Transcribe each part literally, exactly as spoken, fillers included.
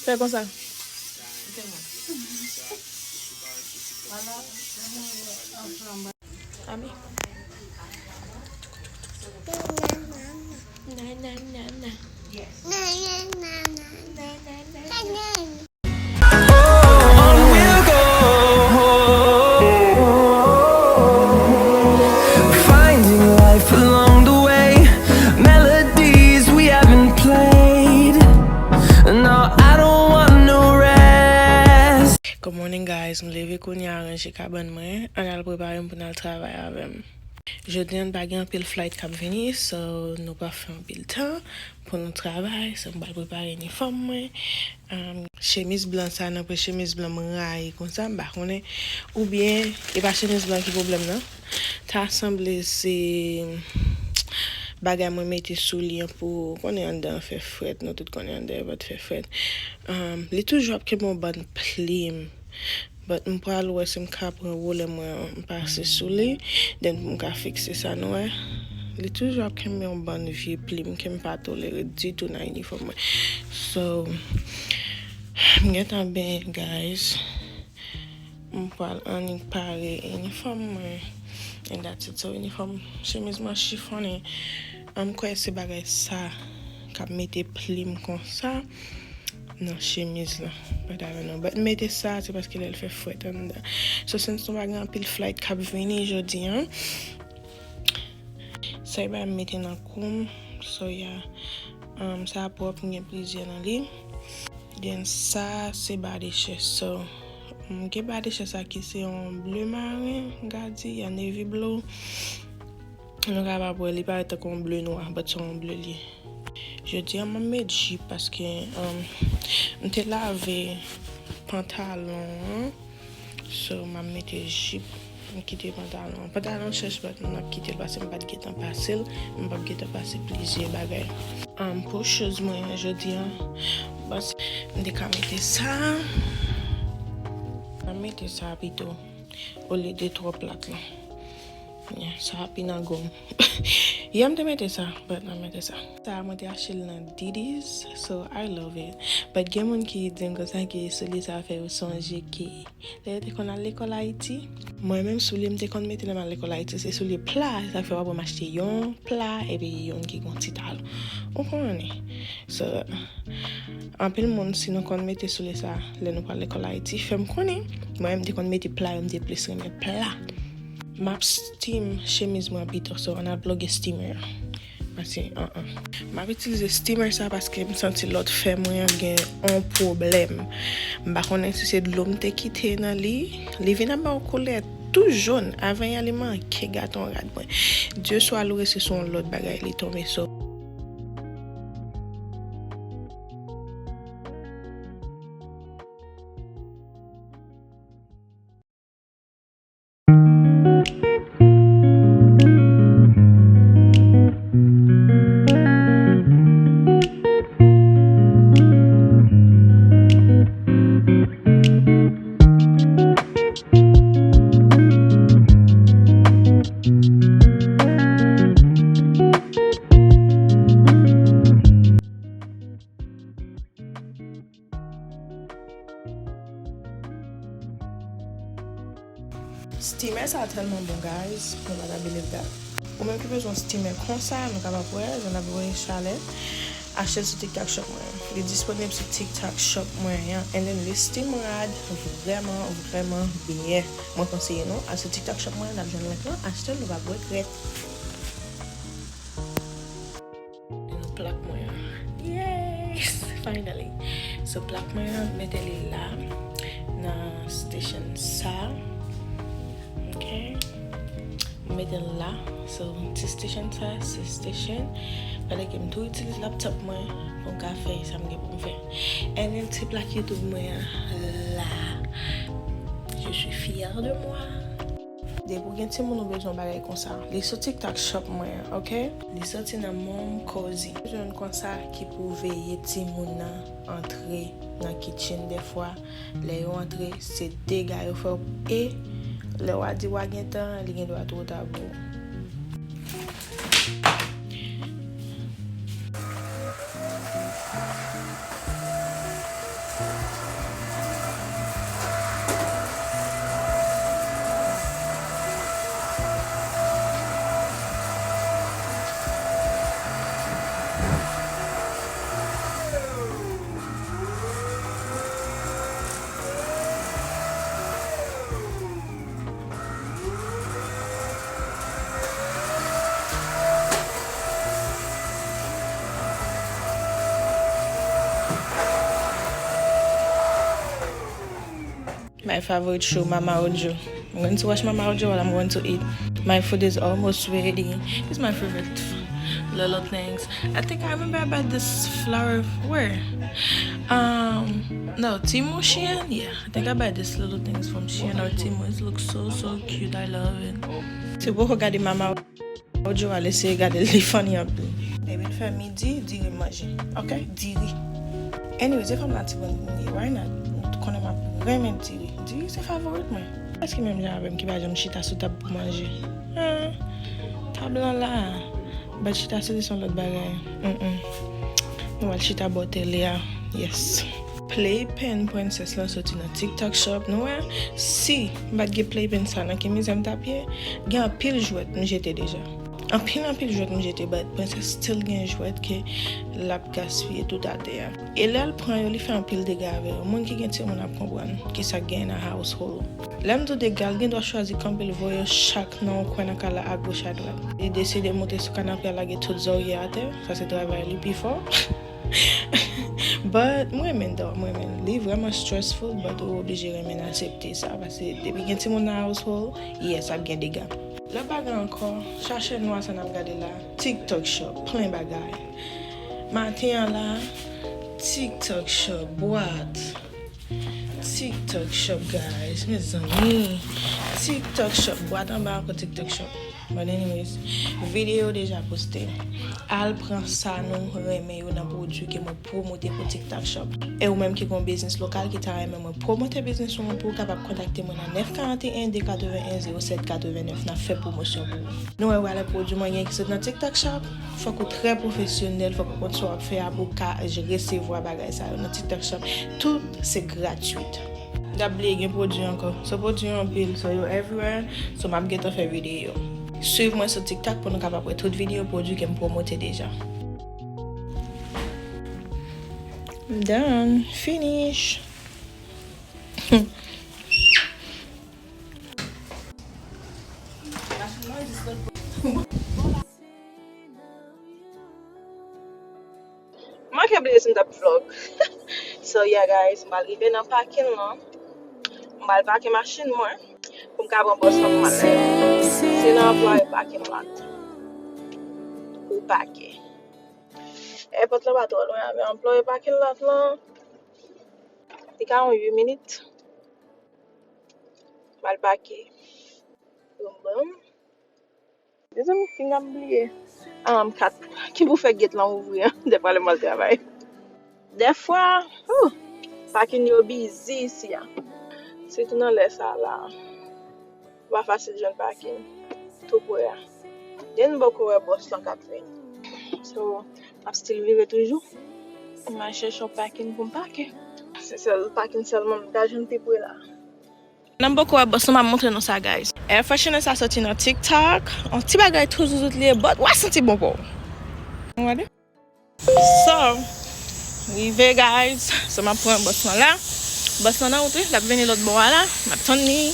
Fè konsa. Ami. Na, na, na, na. Na, na, na, na. Na, na, na, na. On we'll go. Finding life along the way. Melodies we haven't played. No, I don't want no rest. Good morning, guys. M leve kounye a, ranje kabann mwen. Ann al prepare m pou n al travay avè m. Jodi a, n pa gen anpil flight k ap vini, so nou pa fè anpil tan pou nou travay. So, m pral prepare inifòm mwen. Um, chemiz blan sa, nan premye chemiz blan m rayi konsa, m pa konnen. Oubyen, e pa chemiz blan ki pwoblèm nan. Ta sanble se bagay mwen mete sou li an pou, konnen anndan an fè frèt, nou tout konnen anndan an pa t fè frèt. Um, li toujou ap kenbe yon bann plim. But m pral wè si m ka pran wole mwen an, m pase sou li, then pou m ka fikse sa, nou wè. Li toujou ap kenbe yon bann vye plim ke m pa tolere ditou nan inifòm mwen. So, m gentan benyen, guys. M pral annik pare inifòm mwen. And that's it. So, inifòm, chemiz mwen chifonnen. M kwè se bagay sa k ap mete plim konsa nan chemiz lan. But I don't know. But m mete sa, se paske lè l fè frèt anndan. So, since nou pa gen anpil flight k ap vini jodi a, sa e bay m mete nan kou m. So, yeah. Um, sa pwòp, m gen plizyè nan li. Then sa, se ba de chè. So, m gen ba de chè sa ki se yon ble maren, m ka di, yon navy blue. Nou kapab wè li parèt tankou yon ble nwa, but se yon ble li ye. Jodi a, m ap met jip paske, um, m te lave pantalon an. So, m ap mete jip. M kite pantalon an. Pantalon chèch, but m ap kite l paske m pa t gentan pase l. M p ap gentan pase plizyè bagay. Um, pou shoes mwen an jodi a, m panse m te ka mete sa. M ap mete sa pito, olye de twò plat lan. Yeah, sa pi nan gou m. Yeah, m te mete sa, but m ap mete sa. Sa, mwen te achte l nan Diddy's, so I love it. But gen moun ki di m konsa ke soulye sa fè yo sonje ke lè yo te konn al lekòl Ayiti. Mwen menm, soulye m te konn mete lè m al lekòl Ayiti, se soulye pla, sa fè w ap wè m achte yon pla, epi yon ki gon ti talon. Ou konnen. So, anpil moun, si nou konn mete soulye sa lè nou pral lekòl Ayiti, fè m konnen. Mwen menm, m te konn mete pla, yo, m te plis renmen pla. M ap steam chemiz mwen pito, so ann al ploge steamer an. Paske, an, an. M ap itilize steamer sa paske m santi lòt fè mwen an gen yon pwoblèm. M pa konnen si se dlo m te kite nan li. Li vin ap ba w koulè tou jòn. Avanyè li manke gate yon rad mwen. Dye swa loure se sou yon lòt bagay li tonbe, so. Steamer sa tèlman bon, guys. Nou pa ta believe that. Ou menm ki bezwen steamer konsa, nou kapab wè, jan l ap voye chalè. Achte l sou TikTok Shop mwen. Li disponib sou TikTok Shop mwen an. And then li steam rad vrèman, vrèman byen. Mwen konseye nou al sou TikTok Shop mwen, n ap jwenn link lan, achte l, nou p ap regrèt. E nou plak mwen an. Yes! Finally! So, plak mwen an, mete li la, nan station sa. Ok? Mete l la. So, ti station sa, se station. Fadè ke m tou itilize laptop mwen pou m ka fè sa m gen pou m fè. And then, ti plak YouTube mwen an la. Je suis fière de moi. Depi w gen timoun ou bezwen bagay konsa, li sou TikTok Shop mwen an, ok? Li soti nan Mom Cozy. Jwenn konsa ki pou veye timoun nan antre nan kitchen dèfwa. Lè yo antre, se dega yo fè w. E lè w a di w a gen tan, li gen dwa twò ta pou ou. My favorite show, Mama Ojo. I'm going to watch Mama Ojo while I'm going to eat. My food is almost ready. It's my favorite little things. I think I remember I buy this flower where? Um, no, Temu, Shein? Yeah, I think I buy this little things from Shein or Temu. It looks so, so cute. I love it. Se poko gade Mama Ojo al eseye gade l, li funny anpil. Depi l fè midi, diri m manje. Ok? Diri. Anyway, se fanm la ti bon ye, why not? Ou konnen m ap renmen diri. Diri se favorit mwen. Èske menm jan avè m ki pa janm chita sou tab pou manje? Ah, tab lan la. But chita sou li se yon lòt bagay. Mm-mm. Nou al chita bò tele a. Yes. Playpen prensès lan soti nan TikTok Shop. Nou wè, si m pa t gen playpen sa nan ki mizè m t ap ye, gen anpil jwèt m jete deja. Anpil, anpil jwèt m jete, but prensès still gen jwèt ke l ap gaspiye tout atè a. E lè l pran yo, li fè anpil dega avè yo. Moun ki gen timoun ap konprann kisa k genyen nan household. Lè m di w dega, l gen dwa chwazi kanpe l voye yo chak nan yon kwen nan kay la agoch adwat. Li deside moute sou kanape a lage tout zòrye atè, sa se travay li pi fò. But mwen renmen dò, mwen renmen. Li vrèman stressful, but ou oblije renmen aksepte sa, paske depi gen timoun nan household, yes, ap gen dega. Lòt bagay ankò, chache nou a sa n ap gade la. TikTok Shop, plen bagay. Maten an la, TikTok Shop, bwat. TikTok Shop, guys, mezanmi. TikTok Shop, bwat anba ankò TikTok Shop. But anyways, videyo deja poste. Al pran sa nou renmen yo nan pwodui ke mwen pwomote pou TikTok Shop. E ou menm ki gen yon biznis lokal ki ta renmen mwen pwomote biznis ou an, pou ou kapab kontakte mwen nan nèf karanteyen de katreven en zewo sèt katreven nèf, n ap fè pwomosyon pou ou. Nou wè, wè lè pwodui mwen gen ki sot nan TikTok Shop, fòk ou trè pwofesyonèl, fòk ou konn sa w ap fè a pou w ka resevwa bagay sa yo nan TikTok Shop. Tout se gratwit. M t ap bliye gen pwodui ankò. So pwodui yo anpil, so yo everywhere, so m ap gentan fè videyo. Swiv mwen sou TikTok pou nou kapab wè tout videyo pwodui ke m pwomote deja. Done. Finish. Manke bliye si m t ap vlog. So yeah guys, m pral rive nan pakin lan. M pral pake machin mwen pou m ka pran bòs lan pou m al la. Se nan anplwaye pakin lan pou pake. Èpòt lan pa twò lwen avè anplwaye pakin lan. Li ka yon uit minit. M al pake. Bom, bom. Mezanmi, finga m bliye. Ah, m kat. Ki pou fè gate lan ouvri an? Dèfwa lè m al travay. Dèfwa, oh, pakin yo bizi isi a. Sitou nan lè sa la. Pa fasil jwenn pakin tou pre a. Den bòkò wè bòs lan k ap vini. So, m ap still vive toujou. M al chèche yon pakin pou m pake. Se sèl pakin sèlman m ta jwenn pi pre la. Nan bòkò wè bòs lan, m ap montre nou sa, guys. Air freshener sa soti nan TikTok. Yon ti bagay tou zouzout li ye, but w a santi bon pa w. Gade. So, rive, guys. So, m ap pran bòs lan la. Bòs lan nan wout, wi. L ap vini lòt bò a la. M ap tann li.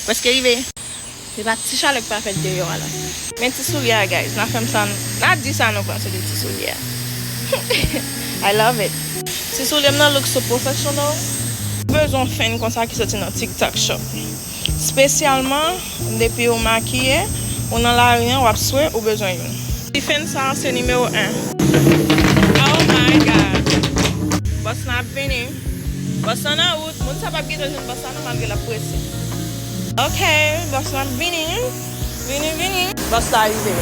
Prèske rive. Se pa ti chalè k pa fèt deyò a la. Men ti soulye a, guys. N a fè m sa, n a di sa nou panse de ti soulye a. I love it. Ti soulye m nan look so professional. Ou bezwen yon fèn konsa ki soti nan TikTok Shop. Espesyalman depi ou makiye, ou nan lari an, w ap swe, ou bezwen youn. Ti fèn sa a se nimewo en. Oh my God. Bòs lan ap vini. Bòs lan nan wout. Moun sa p ap gentan jwenn bòs la non, malgre l ap prese. Ok, bòs lan ap vini. Vini, vini. Bòs la rive.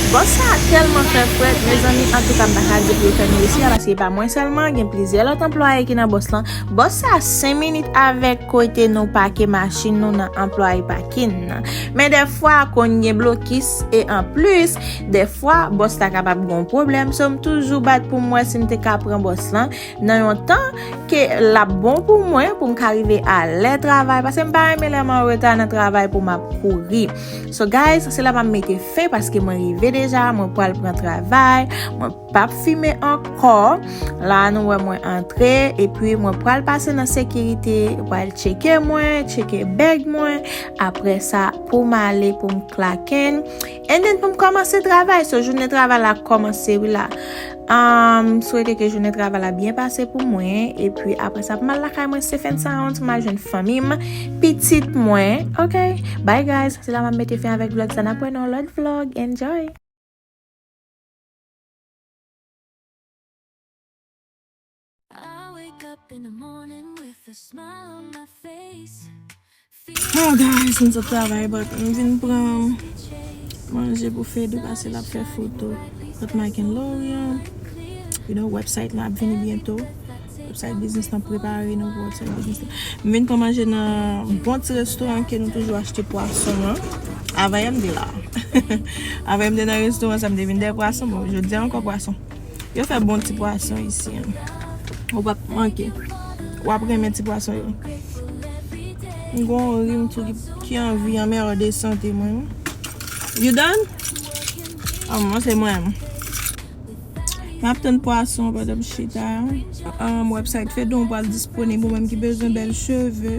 Bòs sa a tèlman fè frèt, mezanmi, antouka m pa ka di pou yo fè nou resi a, paske e pa mwen sèlman, gen plizyè lòt anplwaye ki nan bòs lan. Bòs sa a senk minit avèk kote nou pake machin nou nan anplwaye pakin nan. Men dèfwa, konn gen blokis, e anplis, dèfwa, bòs la kapab gen yon pwoblèm, so m toujou bat pou m wè si m te ka pran bòs lan nan yon tan ke l ap bon pou mwen, pou m ka rive alè travay, paske m pa renmen lè m an reta nan travay pou m ap kouri. So, guys, se la m ap mete fen, paske mwen rive deja, mwen pral pran travay, mwen p ap fimen ankò. La, nou wè mwen antre, epi mwen pral pase nan sekirite, yo pral tcheke mwen, tcheke bag mwen. Apre sa, pou m ale, pou m clock in, And then pou m kòmanse travay, so jounen travay la kòmanse wi la. Um, swete ke jounen travay la byen pase pou mwen, epi apre sa pou m al lakay mwen, se fè sa yon ti m al jwenn fanmi m, pitit mwen, ok? Bye guys, se la m ap mete fen avèk vlog sa, n ap wè nan yon lòt vlog, enjoy! I wake up in the morning with a smile on my face. Oh guys, m sot travay, but m vin pran manje pou Fedou, paske l ap fè foto. But Mike and Lorian, you know, website la ap vini byento. Website business lan prepare nou pou website business lan. M vin pran manje nan bon ti restoran ke nou toujou achte pwason an. Avanyè m te la. Avanyè m te nan restoran sa, m te vin dèyè pwason. Bon, jodi a ankò pwason. Yo fè bon ti pwason isi an. Ou p ap manke. W ap renmen ti pwason yo. M gon rim tou ki, ki anvi anmède sante mwen. You done? Ah, mwen se mwen. M ap tann pwason pandan m chita. Um, website Fedou pral disponib, ou menm ki bezwen bèl cheve,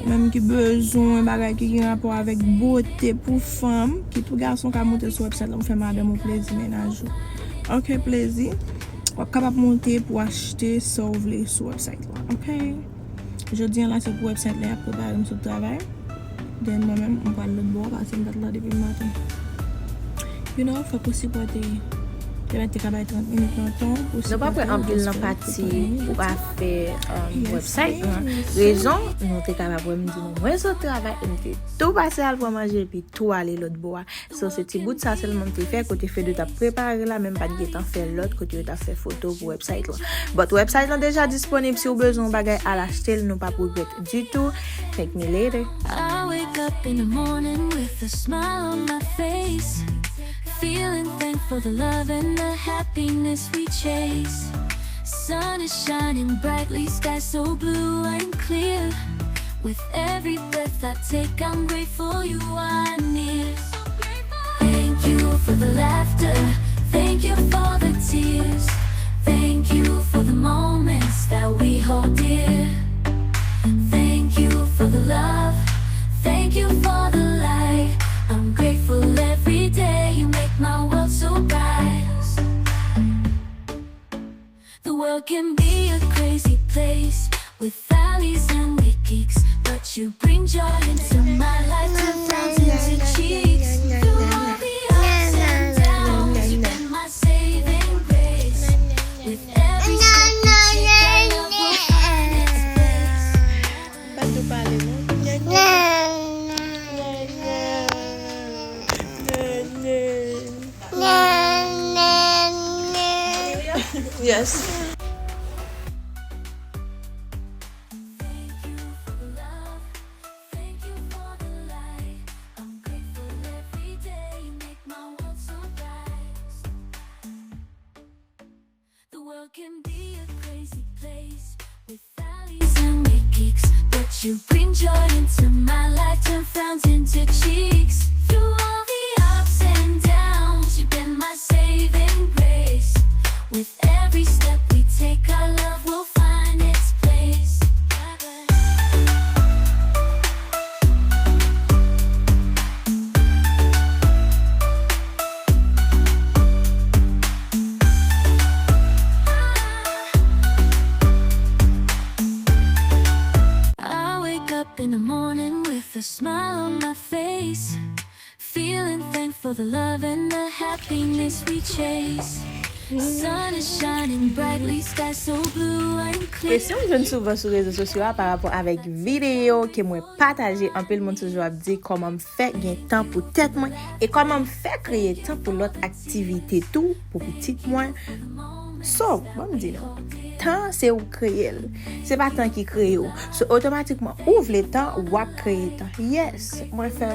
ou menm ki bezwen bagay ki gen rapò avèk bote pou fanm, ki pou gason ka monte sou website la pou fè madanm ou plezi, mennaj ou. Ok, plezi. W ap kapab monte pou achte sa w vle sou website la, ok? Jodi a la, se pou website la y ap prepare m sot travay. Then mwen menm, m pral lòt bò, paske m pa t la depi maten. You know, fòk ou sipòte. Te mèt te ka bay trant minit nan tan pou sipòte. Nou pa pran anpil nan pati pou afè, um, website lan. Rezon, nou te kapab wè m di nou, mwen sot travay, e m te tou pase al pran manje, epi tou ale lòt bò a. So, se ti bout sa sèlman m te fè, kote Fedou t ap prepare la, men m pa t gentan fè lòt, kote yo t ap fè foto pou website lan. But website lan deja disponib, si w bezwen yon bagay, al achte l, nou p ap regrèt ditou. Thank me later. I wake up in the morning with a smile on my face. Feeling thankful for the love and the happiness we chase. Sun is shining brightly, sky so blue and clear. With every breath I take, I'm grateful you are near. Thank you for the laughter, thank you for the tears. Thank you for the moments that we hold dear. Thank you for the love, thank you for the light. I'm grateful every day you make my world so bright. The world can be a crazy place with valleys and with geeks, but you bring joy into my life, turn frowns into cheeks. Through all the ups and downs, you've been my saving grace. With every step you take, I know we'll find its place. Bato pale non. Yes. Thank you for the love, thank you for the light. I'm grateful every day you make my world so bright. The world can be a crazy place with valleys and with geeks, but you bring joy into my life, turn frowns into cheeks. Through all the ups and downs, you've been my saving grace. With every step we take, our love will find its place. I wake up in the morning with a smile on my face. Feeling thankful for the love and the happiness we chase. Sun is shining brightly, sky so blue and clear. Kesyon m jwenn souvan sou rezo sosyo a pa rapò avèk videyo ke mwen pataje, anpil moun toujou ap di kòman m fè gen tan pou tèt mwen e kòman m fè kreye tan pou lòt aktivite tou pou pitit mwen. So, ban m di nou, tan se ou kreye l. Se pa tan ki kreye w. So, otomatikman, ou vle tan, w ap kreye tan. Yes, mwen fè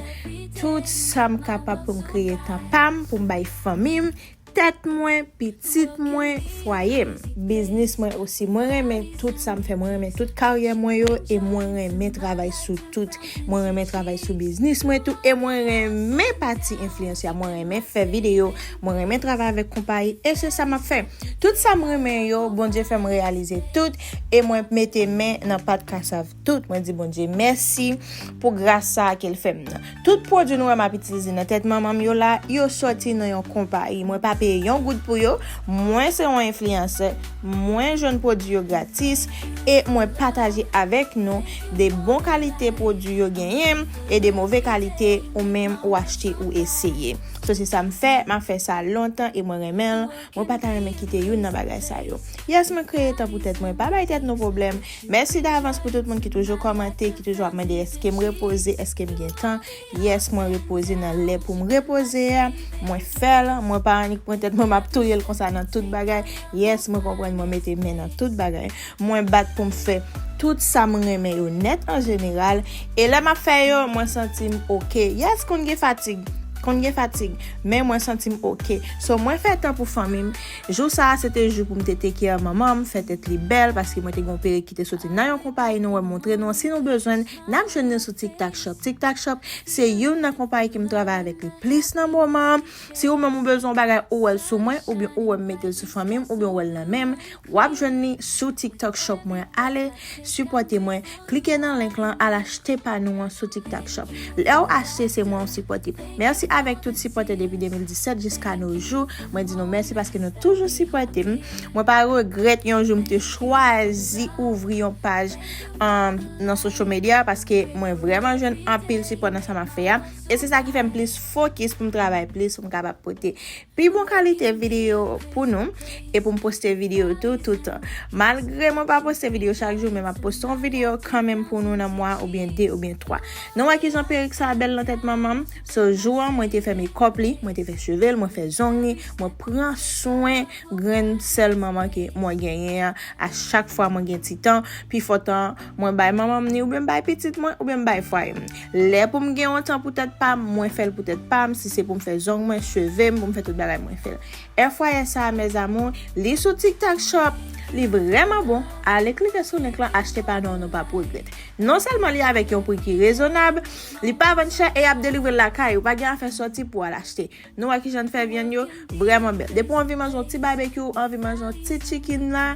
tout sa m kapab pou m kreye tan pa m, pou m bay fanmi m, tèt mwen, pitit mwen, fwaye m, biznis mwen osi. Mwen renmen tout sa m fè. Mwen renmen tout karyè mwen yo e mwen renmen travay sou tout. Mwen renmen travay sou biznis mwen tou e mwen renmen pati enfliyansè a. Mwen renmen fè videyo. Mwen renmen travay avèk konpayi e se sa m ap fè. Tout sa m renmen yo, Bondye fè m reyalize tout e mwen mete men nan pat ka sav tout. Mwen di Bondye mèsi pou gras sa a ke l fè m nan. Tout pwodui nou wè m ap itilize nan tèt manman m yo la, yo sòti nan yon konpayi. Mwen pa peye yon goud pou yo. Mwen se yon enfliyansè. Mwen jwenn pwodui yo gratis e mwen pataje avèk nou de bon kalite pwodui yo genyen e de move kalite ou menm ou achte ou eseye. So se sa m fè, m ap fè sa lontan e mwen renmen l. Mwen pa ta renmen kite youn nan bagay sa yo. Yes, mwen kreye tan pou tèt mwen, pa bay tèt nou pwoblèm. Mèsi davans pou tout moun ki toujou kòmante, ki toujou ap mande èske m repoze, èske m gen tan. Yes, mwen repoze nan lè pou m repoze a. Mwen fè l, mwen pa annik pran tèt mwen, m ap touye l konsa nan tout bagay. Yes, mwen konprann, mwen mete men nan tout bagay. Mwen bat pou m fè tout sa m renmen yo nèt an jeneral. E lè m ap fè yo, mwen santi m oke. Yes, konn gen fatig. Konn gen fatig. Men mwen santi m oke. So, mwen fè tan pou fanmi m. Jou sa a, se te jou pou m te take care manman m, fè tèt li bèl, paske mwen te gen yon perik ki te soti nan yon konpayi, nou wè m montre nou an. Si nou bezwen l, n ap jwenn li sou TikTok Shop. TikTok Shop, se youn nan konpayi ke m travay avèk li plis nan moman an. Si ou menm ou bezwen yon bagay, ou wè l sou mwen, oubyen ou wè m mete l sou fanmi m, oubyen ou wè l nan men m, w ap jwenn li sou TikTok Shop mwen. Ale, sipòte mwen, klike nan link lan, al achte pa nou an sou TikTok Shop. Lè w achte, se mwen ou sipòte. Mèsi avèk tout sipòtè depi de mil disèt jiska nos jours. Mwen di nou mèsi paske nou toujou sipòte m. Mwen pa regrèt yon jou m te chwazi ouvri yon paj, um, nan social media paske mwen vrèman jwenn anpil sipò nan sa m ap fè a. E se sa ki fè m plis fokis pou m travay plis, pou m kapab pote pi bon kalite videyo pou nou e pou m poste videyo tou, toutan. Malgre mwen pa poste videyo chak jou, men m ap poste yon videyo kanmenm pou nou nan mwa oubyen de oubyen twa. Nou wè kijan perik sa bèl nan tèt manman m? So, jou an, mwen te fè mekòp li, mwen te fè cheve l, mwen fè zong li, mwen pran swen grenn sèl manman ke mwen genyen an. A chak fwa mwen gen ti tan, pifò tan, mwen bay manman m ni, oubyen m bay pitit mwen, oubyen m bay fwaye m. Lè pou m gen yon tan pou tèt pa m, mwen fè l pou tèt pa m. Si se pou m fè zong mwen, cheve m, pou m fè tout bagay, mwen fè l. F Y S sa, mes amours, li sou TikTok Shop, li vrèman bon. Ale klike sou link lan, achte pa nou an, nou p ap regrèt. Non sèlman li avèk yon pri ki rezonab, li pa vann chè e y ap delivre l lakay ou, pa gen afè sòti pou al achte. Nou wè kijan n fè vyann yo vrèman bèl. Depi w anvi manje yon ti babekyou, anvi manje yon ti chicken la,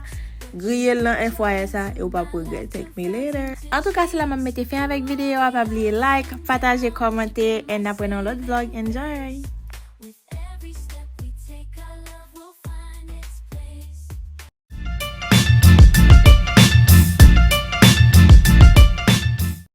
griye l nan F Y S sa e ou p ap regrèt. Thank me later. Antouka, se la m ap mete fen avèk videyo a. Pa bliye like, pataje, kòmante, and n ap wè nan lòt vlog. Enjoy!